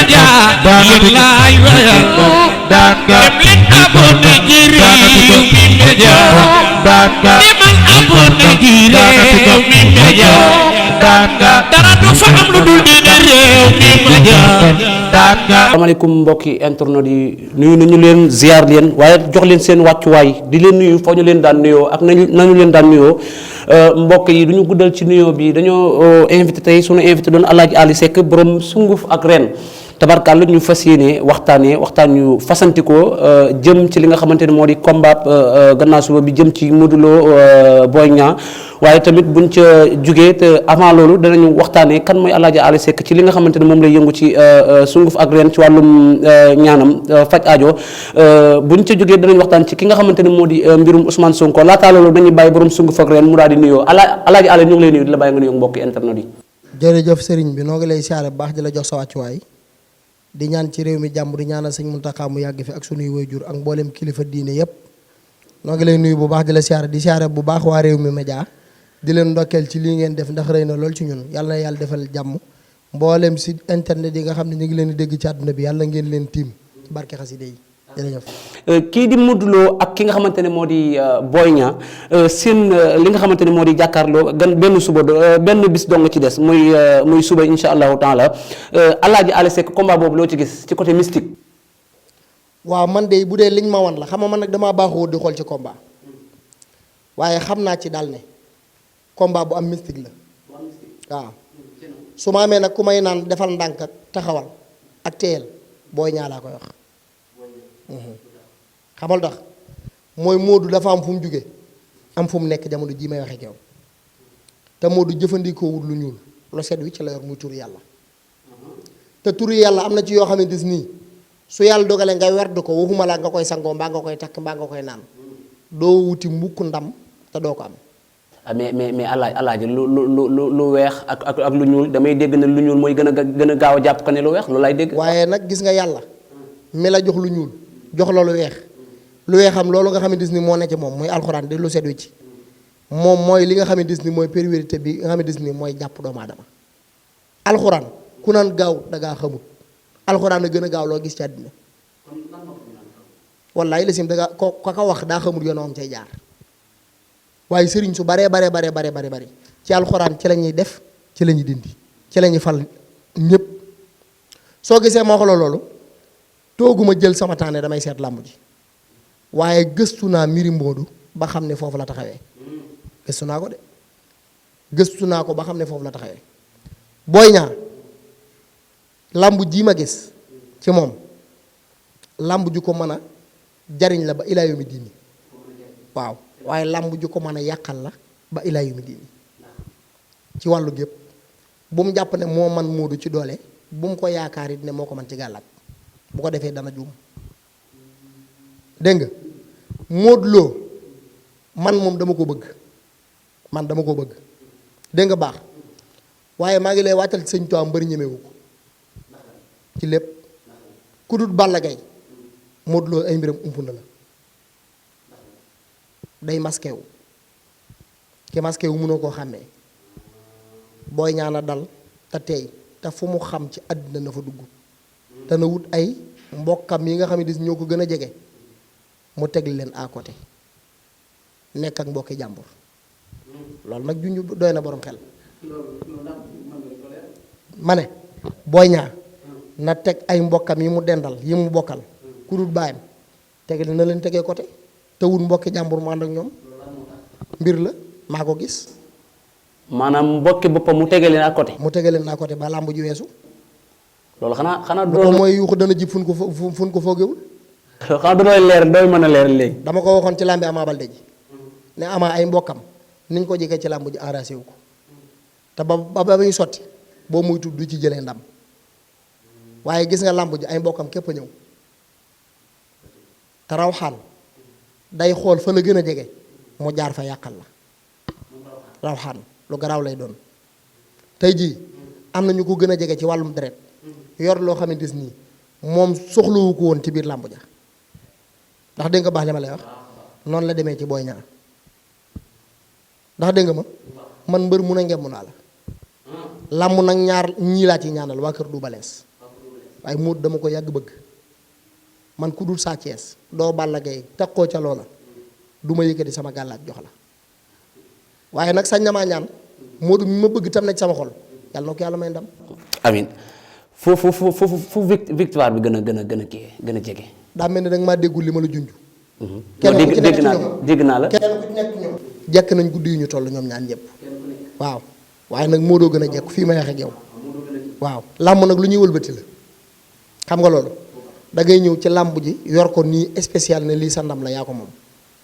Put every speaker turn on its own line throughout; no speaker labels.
media yéen laay wayal dem leen abonné ci Rewmi Media demal abonné ci Rewmi Media dara du fa am lu dul dina Rewmi Media.
asalaamaaleykum mbokki internet yi nuyu nañu leen ziar leen waaye jox leen seen wàccuwaay di leen nuyu foo ñu leen daan nuyoo ak nañu leen daan nuyoo mbokk yi du ñu guddal ci nuyoo bi dañoo invité tey sunu invité doon Alaaji Ali Seck borom sunguf ak ren tabarkàlla ñu fas yéene waxtaan yu fasantikoo jëm ci li nga xamante ne moo di combat gannaaw suba bi jëm ci Modou Lo Boy Niang waaye tamit buñ ca jugee te avant loolu danañu waxtaanee kan mooy Alaaji Ali Seck ci li nga xamante ne moom lay yëngu ci sunguf ak ren ci wàllum ñaanam faj aajo buñ ca jugee danañ waxtaan ci ki nga xamante ne moo di mbirum Ousmane Sonko laataa loolu dañuy bàyyi borom sunguf ak ren mu daal di nuyoo Alaaji Ali ñu ngi lay nuyu di la bàyyi nga nuyoo mbokki internet yi.
jërëjëf sëriñ bi noo ngi lay siyaare bu baax di la jox sa wàccuwaay di ñaan ci réew mi jàmm di ñaanal sëñ Muntaxa mu yàgg fi ak sunuy waajur ak mboolem kilifa diine yépp noo ngi lay nuyu bu baax di la siyaare di siyaare bu baax waa Rewmi Media di leen ndokkeel ci lii ngeen def ndax rëy na lool ci ñun yàlla na yàlla defal jàmm mboolem si internet yi nga xam ne ñu ngi leen di dégg ci àdduna bi yàlla ngeen leen tiim ci barke xaside yi jërëjëf.
kii di Modou Lo ak ki nga xamante ne moo di Boy Niang seen li nga xamante ne moo di jàkkaarloo benn suba benn bis dong ci des muy suba insha allahu taala Alaaji Ali Seck combat boobu loo ci gis ci côté mystique.
waaw man de bu dee liñ ma wan la xam nga man nag damaa baaxoo di xool ci combat waaye xam naa ci daal ne combat bu am mystique la waaw su ma amee nag ku may naan defal ndànk ak taxawal ak teel Boy Niang laa koy wax. xamal tax mooy Modou dafa am fu mu jóge am fu mu nekk jamono jii may waxee ak yow te Modou jëfandikoo wut lu ñuul lu set wi ci la yor muy turu yàlla te turu yàlla am na ci yoo xamante nii su yàlla dogalee nga werd ko waxuma la nga koy sangoo mbaa nga koy takk mbaa nga koy naan doo wuti mbukk ndam te doo ko am.
mais alaaji lu weex ak lu ñuul damay dégg ne lu ñuul mooy gën a gaaw a jàpp ko ne lu weex loolu lay dégg.
waaye nag gis nga yàlla mi la jox lu ñuul jox la lu weexam loolu nga xamante ni moo ne ci moom muy alxuraan di lu set wi ci moom mooy li nga xamante ni mooy priorité bi nga xamante ni mooy jàpp doomu aadama alxuraan ku naan gaaw da ngaa xamut alxuraan a gën a gaaw loo gis ci àddina wallaay la sim da ngaa ko wax daa xamut yoon am cay jaar waaye sëriñ su baree bare ci alxuraan ci la ñuy def ci la ñuy dindi ci la ñuy fal ñëpp soo gisee ma wax la loolu tooguma jël sama temps ne damay seet làmb ji waaye gëstu naa mbiri Modou ba xam ne foofu la taxawee gëstu naa ko de gëstu naa ko ba xam ne foofu la taxawee Boy Niang làmb ji ma gis ci moom làmb ju ko mën a jariñ la ba ilaa yawmi diini waaw waaye làmb ju ko mën a yàqal la ba ilaa yawmi diini ci wàllu gépp bu mu jàpp ne moo man Modou ci doole bu mu ko yaakaar it ne moo ko man ci gàllaat bu ko defee dana juum dégg nga Modou Lo man moom dama ko bëgg dégg nga baax waaye maa ngi lay wàccal ci sëñ Tuubaa mbër ñemewu ko ci lépp ku dul Balla Gaye Modou Lo ay mbiram ump na la day masqué wu ki masqué wu mënoo koo xàmmee Boy Niang na dal te tey te fu mu xam ci àddina na fa dugg te na wut ay mbokkam yi nga xam ne ñoo ko gën a jege mu teg leen à côté nekk ak mbokki jàmbur loolu nag junj doy na borom xel. ma ne Boy Niang na teg ay mbokkam yi mu dendal yi mu bokkal ku dul baayam teg leen na leen tegee côté te wut mbokki jàmbur mu ànd ak ñoom mbir la maa ko gis.
maanaam mbokki boppam mu tege leen à côté.
mu tege leen à côté ba làmb ji weesu.
loolu xanaa
bu ko mooy yuuxu dana jib fu ñu ko foogewul.
xanaa du doy mën a leer léegi.
dama ko waxoon ci làmbi Ama Baldé ji ne Ama ay mbokkam niñ ko jegee ci làmb ji enragé wu ko te ba muy sotti boo muy tudd du ci jëlee ndam waaye gis nga làmb ji ay mbokkam képp a ñëw te raw xaan day xool fa la gën a jege mu jaar fa yàqal la raw xaan lu garaaw lay doon tey jii am na ñu ko gën a jege ci wàllum deret yor loo xamante nii moom soxlawu ko woon ci biir làmb ja ndax dégg nga baax li ma lay wax noonu la demee ci Boy Niang ndax dégg nga ma man mbër mun a ngemm naa la làmb nag ñaar ñii laa ci ñaanal waa kër du balees waaye Modou dama ko yàgg bëgg man ku dul Sa Thiès doo Balla Gaye takkoo ca loola du ma yëkkati sama gàllaaj jox la waaye nag sañ na maa ñaan Modou mi ma bëgg tam na ci sama xol yàlla na ko yàlla may ndam.
amiin fu victoire bi gën a kii gën a jege.
daa mel ni da nga maa déggul li ma la junj.
kenn ku ci nekk ci ñoom dégg naa la.
kenn ku ci nekk ñoom. jekk nañ guddi yu ñu toll ñoom ñaan ñëpp. waaw waaye nag Modou gën a jekk fii may wax ak yow. waaw làmb nag lu ñuy wëlbati la. xam nga loolu da ngay ñëw ci làmb ji yor ko nii spécial ne lii sa ndam la yaa ko moom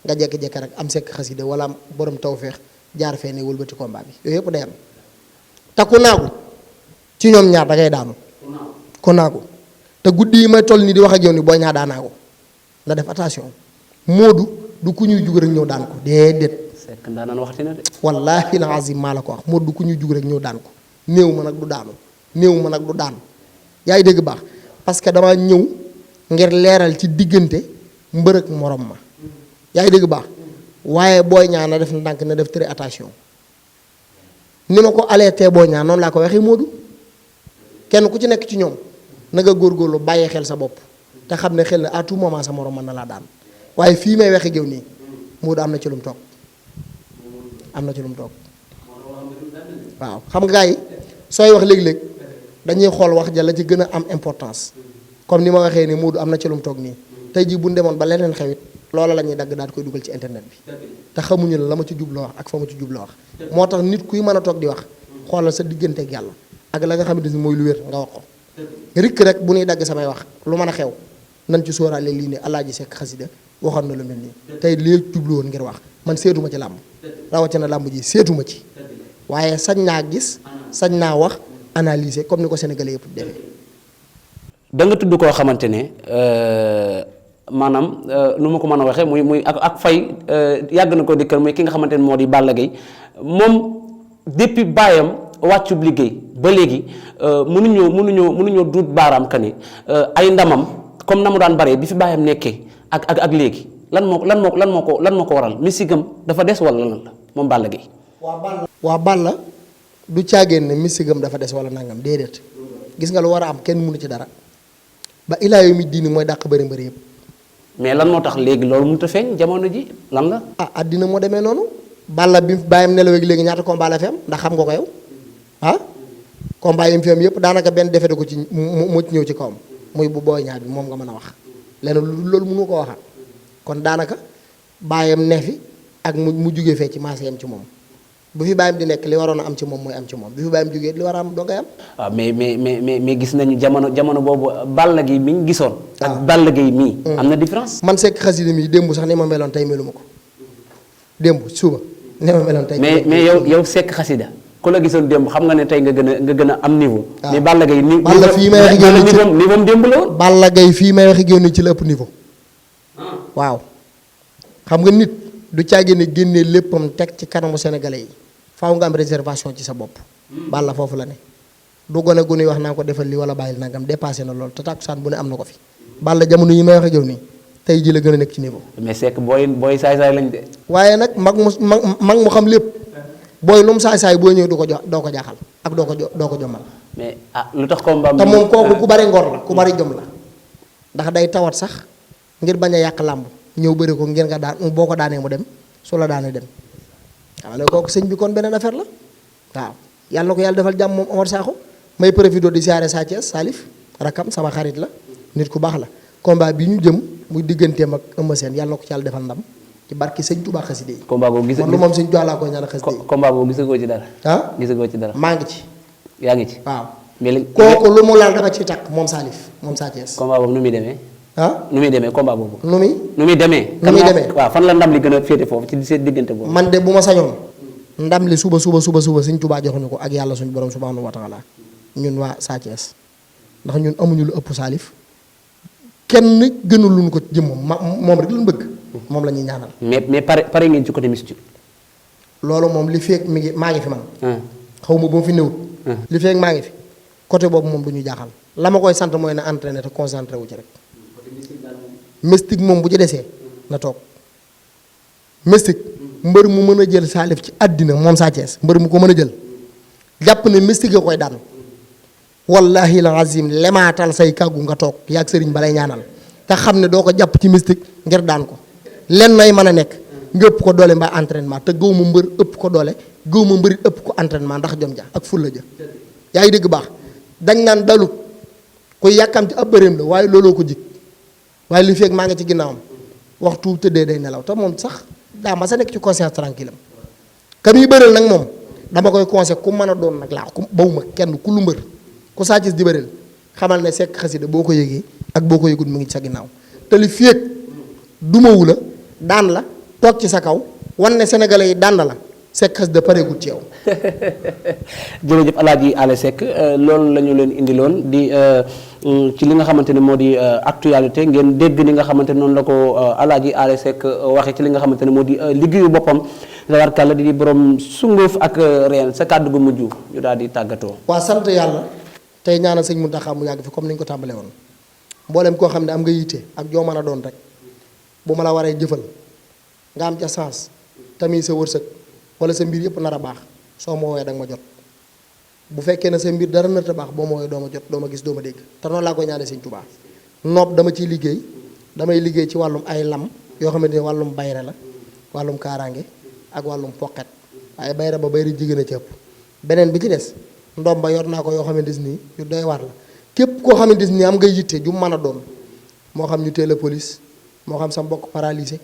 nga jekki-jekki rek am sekk xasida wala am borom tawféex jaar fee ne wëlbati combat bi yooyu yëpp day am. takku naagu ci ñoom ñaar da ngay daanu. ko naagu te guddi yi may toll nii di wax ak yow ni booy ñaar daanaagu la def attention Modou du ku ñuy jug rek ñëw daan ko déedéet.
sekk daan waxati na de.
wallaahi la azim maa la ko wax Modou du ku ñuy jug rek ñëw daan ko néew ma nag du daanu néew ma nag du daan yaa ngi dégg baax parce que damaa ñëw ngir leeral ci diggante mbër ak morom ma yaa ngi dégg baax waaye booy ñaar na def ndànk na def très attention ni ma ko alerté booy ñaar noonu laa ko waxee Modou kenn ku ci nekk ci ñoom na nga góorgóorlu bàyyee xel sa bopp te xam ne xel ne à tout moment sa morom mën na laa daan waaye fii may waxe géew nii Modou am na ci lu mu toog am na ci lu mu toog waaw xam nga gars yi sooy wax léeg-léeg dañuy xool wax ja la ci gën a am importance comme ni ma waxee ni Modou am na ci lu mu toog nii tey jii bu ñu demoon ba leneen xewit loola la ñuy dagg daal koy dugal ci internet bi te xamuñu la ma ci jubloo wax ak fa ma ci jubloo wax moo tax nit kuy mën a toog di wax xoolal sa diggante ak yàlla ak la nga xamante ni mooy lu wér nga wax ko rikk rek bu ñuy dagg samay wax lu mën a xew nan ci sóoraale lii ne Alaaji Sekk Xasida waxoon na lu mel nii tey lii jublu woon ngir wax man seetuma ci làmb rawatina làmb ji seetuma ci waaye sañ naa gis sañ naa wax analyser comme ni ko sénégalais yëpp defee.
da nga tudd koo xamante ne maanaam nu ma ko mën a waxee muy ak fay yàgg na ko dikkal muy ki nga xamante ne moo di Balla Gaye moom depuis baayam wàccub liggéey ba léegi mënuñoo duut baaraam ka ni ay ndamam comme na mu daan baree bi fi baayam nekkee ak léegi lan moo ko waral misigam dafa des wala lan la moom Balla Gaye.
waa Balla du caagéen ne misigam dafa des wala nangam déedéet gis nga lu war a am kenn mënu ci dara ba ilaa yu mi diini mooy dàq bëri yëpp.
mais lan moo tax léegi loolu mënut a feeñ jamono ji lan la.
àddina moo demee noonu. Balla bi bàyyam nelawee léegi ñaata combat la fi am ndax xam nga ko yow combat yi mu fi am yëpp daanaka benn defete ko ci mu ci ñëw ci kawam muy bu Boy Niang bi moom nga mën a wax leneen loolu mënu ko waxaat kon daanaka bàyyam ne fi ak mu jugee fee ci maase yam ci moom bu fi bàyyam di nekk li waroon a am ci moom mooy am ci moom bi fi bàyyam jugee li war a am doo koy am.
waaw mais gis nañu jamono boobu Balla Gaye mi ñu gisoon. ak Balla Gaye mii. am na différence.
man Sekk Xasida mi démb sax ni ma meloon tey meluma ko démb suba ni ma meloon tey.
mais yow Sekk Xasida ku la gisoon démb xam nga ne tey nga gën a am niveau.
waaw
mais Balla Gaye
Balla fii may waxee génn ci
niveau démb la woon.
Balla Gaye fii may waxee génn ci la ëpp niveau. waaw xam nga nit du caagee ne génnee léppam teg ci kanamu sénégalais yi faaw nga am réservation ci sa bopp. Balla foofu la ne du gone gu ñuy wax naa ko defal li wala bàyyil nangam dépassé na loolu te tàkkusaan bu ne am na ko fi. Balla jamono yi may wax ak yow nii tey ji la gën a nekk ci niveau.
mais Sekk booy saay-saay lañ de.
waaye nag mag mu xam lépp booy lu mu saay-saay boo ñëwee doo ko jaaxal ak doo ko jommal.
mais lu tax combat
te moom kooku ku bari ngor la ku bari jom la ndax day tawat sax ngir bañ a yàq làmb ñëw bëri ko ngir nga daan boo ko daanee mu dem su la daanee dem waaw léegi kooku sëñ bi kon beneen affaire la waaw yàlla na ko yàlla defal jàmm moom Omar Sakho may profité di siyaare Sa Thiès Salif rakam sama xarit la nit ku baax la combat bi ñu jëm muy digganteem ak Eumeu Sène yàlla na ko ci yàlla defal ndam ci barki sëñ Touba xasida yi.
combat boobu gis
man lu moom sëñ Touba laa koy ñaan xasida yi.
combat boobu gisagoo ci dara. gisagoo ci dara.
maa ngi ci.
yaa ngi ci.
waaw
mais
kooku lu mu laal dafa ciy takk moom Salif moom Sa Thiès.
combat boobu nu muy demee. nu muy demee combat boobu.
nu muy
demee. waaw fan la ndam li gën a féete foofu ci seen diggante boobu.
man de bu ma sañoon ndam li suba sëñ Touba joxuñu ko ak yàlla suñu borom subhanahu wa taala ñun waa Sa Thiès ndax ñun amuñu lu ëpp Salif kenn gënul luñu ko jëmmam moom rek lañ bëgg moom la ñuy ñaanal.
mais pare ngeen ci côté mystique.
loolu moom li feek maa ngi fi man. xaw ma ba mu fi néewut. li feek maa ngi fi côté boobu moom du ñu jaaxal. la ma koy sant mooy na entraîné te concentré wu ci rek. mystique moom bu ci desee na toog mystique mbër mu mën a jël Salif ci àddina moom Sa Thiès mbër mu ko mën a jël jàpp ne mystique a koy daan wallahi la azim lemaatal say kàggu nga toog yaag sëriñ balay ñaanal te xam ne doo ko jàpp ci mystique ngir daan ko len nay mën a nekk nga ëpp ko doole mbaa entraînement te gëw ma mbër ëpp ko doole gëw ma mbërit ëpp ko entraînement ndax jom ja ak fulla ja yaa ngi dégg baax dañ naan dalut kuy yàkkamti ab bëreem la waaye looloo ko jig waaye li feeg maa ngi ci ginnaawam waxtu tëddee day nelaw te moom sax daa ma sa nekk ci conscience tranquille am ka muy bëreel nag moom dama koy conseil ku mën a doon nag laa ku bawuma kenn ku lu mbër ku Sa Thiès di bëreel xamal ne Seck Xasida boo ko yëgee ak boo ko yëgul mu ngi ci sa ginnaaw te li feeg dumawu la daan la toog ci sa kaw wan ne sénégalais yi daan la Seck Xasida pareegul ci yow.
jërëjëf Alaaji Ale Seck loolu la ñu leen indiloon di ci li nga xamante ne moo di actualité ngeen dégg ni nga xamante ne noonu la ko Alaaji Ale Seck waxee ci li nga xamante ne moo di liggéeyu boppam tabarkàlla di borom sunguf ak reen sa kàddu gu mujj ñu daal di tàggatoo.
waa sant yàlla tey ñaanal sëñ Mountakha mu yàgg fi comme ni ñu ko tàmbalee woon mboolem koo xam ne am nga yitte ak joo mën a doon rek bu ma la waree jëfal nga am ca sens tamit sa wërsëg wala sa mbir yëpp nar a baax soo ma woowee da nga ma jot bu fekkee ne sa mbir dara nar a baax boo ma woowee doo ma jot doo ma gis doo ma dégg te noonu laa koy ñaanee sëñ Tuubaa noob dama ciy liggéey damay liggéey ci wàllum ay lam yoo xamante ne wàllum bayre la wàllum kaaraange ak wàllum poqet waaye bayre ba bayre jigéen a ci ëpp beneen bi ci des ndoom ba yor naa ko yoo xamante ni yu doy waar la képp koo xamante ni am nga yitte ju mën a doon moo xam ñu teel a police moo xam sa mbokk paralysé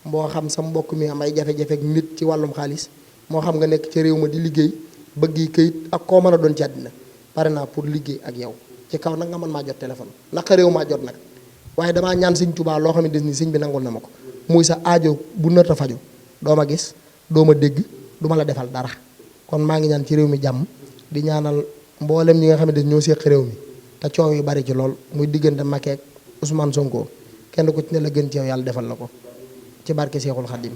moo xam sa mbokk mi am ay jafe-jafe ak nit ci wàllum xaalis moo xam nga nekk ci réew ma di liggéey bëgg yi këyit ak koo mën a doon ci àddina pare naa pour liggéey ak yow ci kaw nag nga mën maa jot téléphone naka réew maa jot nag waaye damaa ñaan sëñ Tuubaa loo xamante ni sëñ bi nangul na ma ko muy sa aajo bu nët a faju doo ma gis doo ma dégg du ma la defal dara kon maa ngi ñaan ci réew mi jàmm di ñaanal mboolem ñi nga xamante ni ñoo séq réew mi te coow yu bari ci lool muy diggante Macky ak Ousmane Sonko kenn ku ci ne la gën ci yow yàlla defal la ko ci barke Seexul Xadim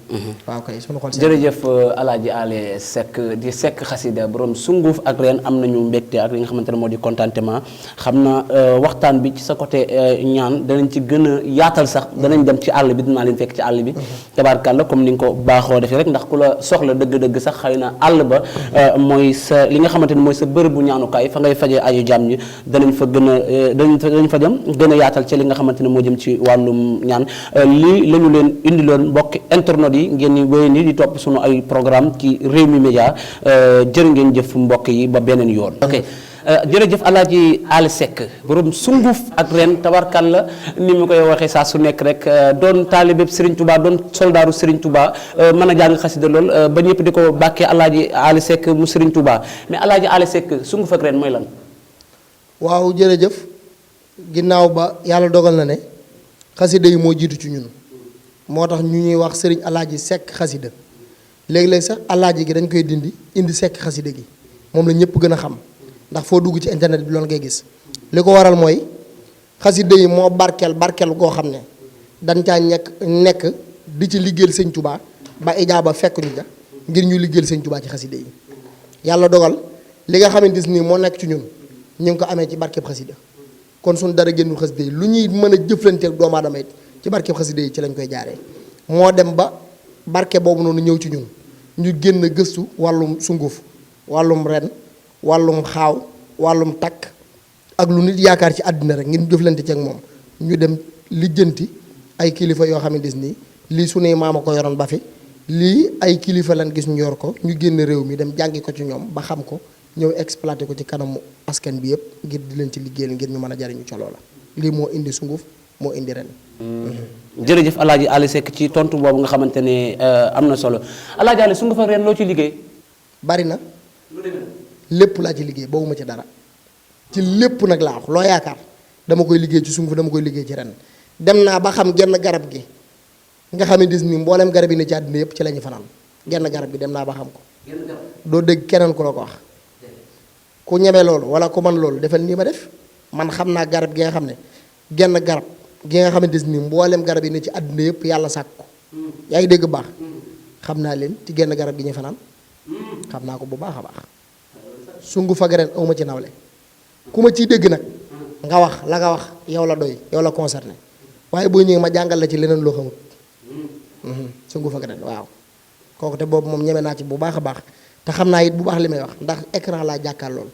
waaw kay sunu xol
jërëjëf Alaaji Ale Seck di Seck Xasida borom sunguf ak reen am nañu mbégte ak li nga xamante ne moo di contentement xam na waxtaan bi ci sa côté ñaan danañ ci gën a yaatal sax danañ dem ci àll bi dinaa leen fekk ci àll bi tabaarkàlla comme ni nga ko baaxoo defee rek ndax ku la soxla dëgg-dëgg sax xëy na àll ba mooy sa li nga xamante ne mooy sa bërëbu ñaanukaay fa ngay fajee aju jàmm ñi danañ fa gën a danañ fa dem gën a yaatal ci li nga xamante ne moo jëm ci wàllum ñaan lii la ñu leen indiloon mbokk internet yi ngeen ni wéy ni di topp sunu ay programme ci Rewmi Média jërë ngeen jëf mbokk yi ba beneen yoon ok jërëjëf Alaaji Ale Seck borom sunguf ak ren tabarkalla ni ma koy waxee saa su nekk rek doon taalibeb Serigne Touba doon soldaaru Serigne Touba mën a jàng xasida lool ba ñëpp di ko bàkkee Alaaji Ale Seck mu Serigne Touba mais Alaaji Ale Seck sunguf ak ren mooy lan
waaw jërëjëf ginnaaw ba yàlla dogal na ne xasida yi moo jiitu ci ñun moo tax ñu ñuy wax sëriñ Alaaji Seck xasida léegi-léegi sax alaaji gi dañ koy dindi indi Seck xasida gi moom la ñëpp gën a xam ndax foo dugg ci internet bi loolu ngay gis li ko waral mooy xasida yi moo barkeel goo xam ne dañ caa nekk di ci liggéeyal sëñ Touba ba ijaaba fekk ñu ja ngir ñu liggéeyal sëñ Touba ci xasida yi yàlla dogal li nga xamante ni moo nekk ci ñun ñu ngi ko amee ci barkeb xasida kon suñ dara génnul xasida yi lu ñuy mën a jëflanteeg doomu aadama it ci barkeb xasida yi ci lañ koy jaaree moo dem ba barke boobu noonu ñëw ci ñun ñu génn gëstu wàllum sunguf wàllum ren wàllum xaaw wàllum takk ak lu nit yaakaar ci àddina rek ngir jëflante ci ak moom ñu dem lijjanti ay kilifa yoo xamante ni lii sunuy maama ko yoroon ba fi lii ay kilifa lan gis ñu yor ko ñu génn réew mi dem jàngi ko ci ñoom ba xam ko ñëw exploité ko ci kanamu askan bi yëpp ngir di leen ci liggéeyal ngir ñu mën a jariñu ca loola lii moo indi sunguf moo indi ren.
jërëjëf Alaaji Ale Seck ci tontu boobu nga xamante ne am na solo Alaaji Ale sunguf ak ren loo ci liggéey.
bari na lépp laa ci liggéey boobu ma ci dara ci lépp nag laa wax loo yaakaar dama koy liggéey ci sunguf dama koy liggéey ci ren dem naa ba xam genn garab gi nga xamante ni mboolem garab yi ne ci àddina yëpp ci la ñu fanaan genn garab gi dem naa ba xam ko. doo dégg keneen ku la ko wax ku ñeme loolu wala ku man loolu defal nii ma def man xam naa garab gi nga xam ne genn garab gi nga xamante ni mboolem garab yi ne ci àddina yëpp yàlla sàkk ko yaa ngi dégg baax xam naa leen ci genn garab gi ñu fanaan xam naa ko bu baax a baax sunguf ak ren awma ci nawle ku ma ciy dégg nag nga wax la nga wax yow la doy yow la concerné waaye boo ñëwee ma jàngal la ci leneen loo xamut sunguf ak ren waaw kooku te boobu moom ñeme naa ci bu baax a baax te xam naa it bu baax li may wax ndax écran laa jàkkaar lool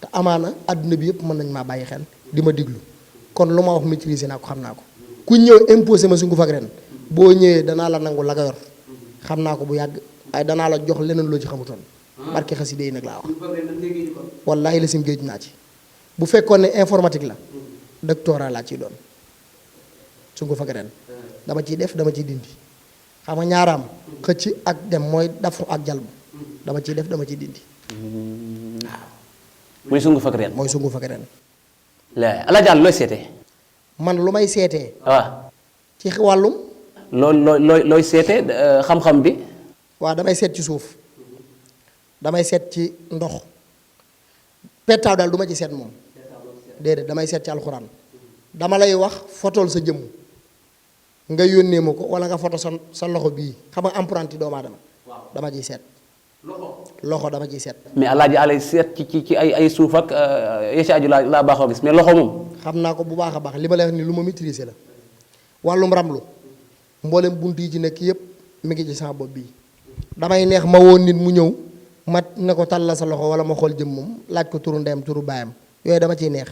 te amaana àdduna bi yëpp mën nañ maa bàyyi xel di ma diglu kon lu ma wax maîtriser naa ko xam naa ko ku ñëw imposé ma sunguf ak ren boo ñëwee danaa la nangu la nga yor xam naa ko bu yàgg ay danaa la jox leneen loo ci xamutoon barke xasida yi nag laa wax wallaahi la sim géej naa ci bu fekkoon ne informatique la doctorat laa ciy doon sunguf ak ren dama ciy def dama ciy dindi xam nga ñaaraam xëcc ak dem mooy dafu ak jalbu dama ciy def dama ciy dindi waaw
muy sunguf ak ren.
mooy sunguf ak ren
ala jàll looy seetee.
man lu may seetee
waaw.
ci wàllum
looy seetee xam-xam bi.
waaw damay seet ci suuf damay seet ci ndox pettaaw daal du ma ci seet moom déedéet damay seet ci alxuraan dama lay wax fotool sa jëmm nga yónnee ma ko wala nga foto sa loxo bii xam nga empreinte doomu aadama dama ciy seet loxo dama ciy seet
mais alaaji alay seet ci ay suuf ak yesi aju laa baaxoo gis mais loxo moom.
xam naa ko bu baax a baax li ma lay wax ni lu ma maîtriser la wàllum ramlu mboolem bunt yi ci nekk yépp mi ngi ci sama bopp bii damay neex ma woon nit mu ñëw ma ne ko tal la sa loxo wala ma xool jëm moom laaj ko turu ndeyam turu baayam yooyu dama ciy neex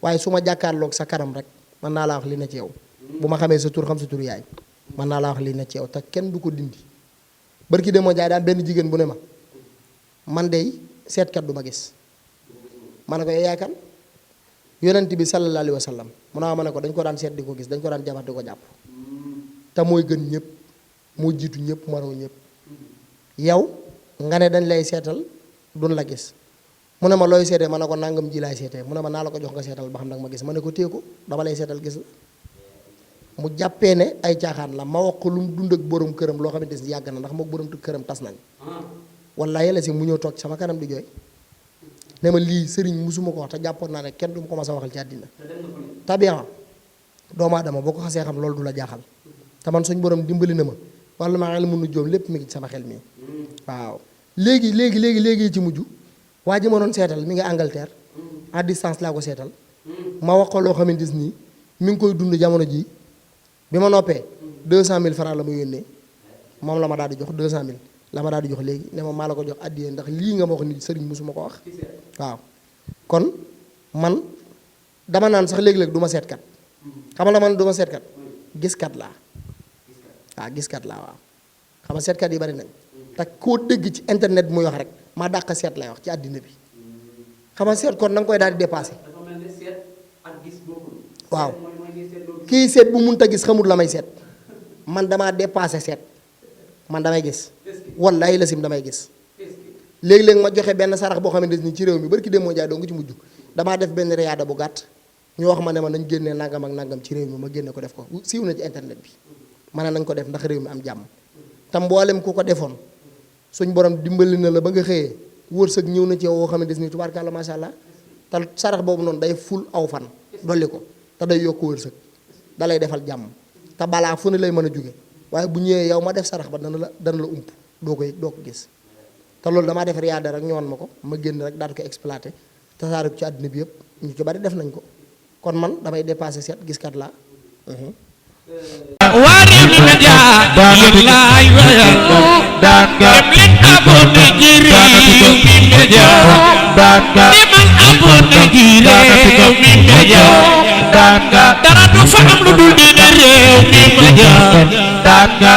waaye su ma jàkkaarloog sa kanam rek mën naa laa wax li ne ci yow bu ma xamee sa tur xam sa tur yaay mën naa laa wax li ne ci yow te kenn du ko dindi barki de moo jaay daan benn jigéen bu ne ma man de seetkat du ma gis ma ne ko yaay kan yonent bi sallallahu alayhi wa sallam mu naa ma ne ko dañ ko daan seet di ko gis dañ ko daan jabar di ko jàpp te mooy gën ñëpp moo jiitu ñëpp moo raw ñëpp yow nga ne dañ lay seetal duñ la gis mu ne ma looy seetee ma ne ko nangam ji laay seetee mu ne ma naa la ko jox nga seetal ba xam nag ma gis ma ne ko téye ko dama lay seetal gis la mu jàppee ne ay caaxaan la ma wax ko lu mu dund ak borom këram loo xamante ni yàgg na ndax moom borom këram tas nañ walla yàlla si mu ñëw toog sama kanam di jooy ne ma lii sëriñ musuma ko wax te jàppoon naa ne kenn du ma ko mas a waxal ci àddina tabian doomu aadama boo ko xasee xam loolu du la jaaxal te man suñ borom dimbali na ma walla maa ngi la mun nu joom lépp mi ngi ci sama xel mi waaw léegi ci mujj waa ji ma doon seetal mi ngi Angleterre à distance laa ko seetal ma wax ko loo xamante ni mi ngi koy dund jamono ji bi ma noppee 200 000 francs la ma yónnee moom la ma daal di jox 200 000 la ma daal di jox léegi ne ma maa la ko jox àddiyee ndax lii nga ma wax ni sëriñ musuma ko wax waaw kon man dama naan sax léegi-léeg du ma seetkat xam nga la man du ma seetkat giskat laa waaw giskat laa waaw xam nga seetkat yi bari nañ te koo dégg ci internet bi muy wax rek maa dàq seet lay wax ci àddina bi xam nga seet kon da nga koy daal di dépassé waaw kii seet bu munta gis xamul la may seet man damaa dépassé seet man damay gis wallaay la sim damay gis léegi-léegi ma joxe benn sarax boo xamante ni ci réew mi barki dem moo jaay doo nga ci mujj damaa def benn riyaada bu gàtt ñu wax ma ne ma nañ génnee nangam ak nangam ci réew mi ma génne ko def ko siiw na ci internet bi ma ne nañ ko def ndax réew mi am jàmm te mboolem ku ko defoon suñ borom dimbali na la ba nga xëyee wërsëg ñëw na ci yow woo xamante ni tubaarkàlla macha allah te sarax boobu noonu day ful aw fan dolli ko te day yokk wërsëg da lay defal jàmm te balaa fu ne lay mën a jóge waaye bu ñëwee yow ma def sarax ba dana la ump doo ko gis te loolu damaa def riyaada rek ñëwoon ma ko ma génn rek daal di ko exploité tasaare ko ci àddina bi yëpp ñu ci bari def nañ ko kon man damay dépassé seet giskat laa
Wari media lillahi wa danga leen abonné ci réew mi media danga demal abonné ci réew mi media danga dara du fa am lu dul dina réew mi media danga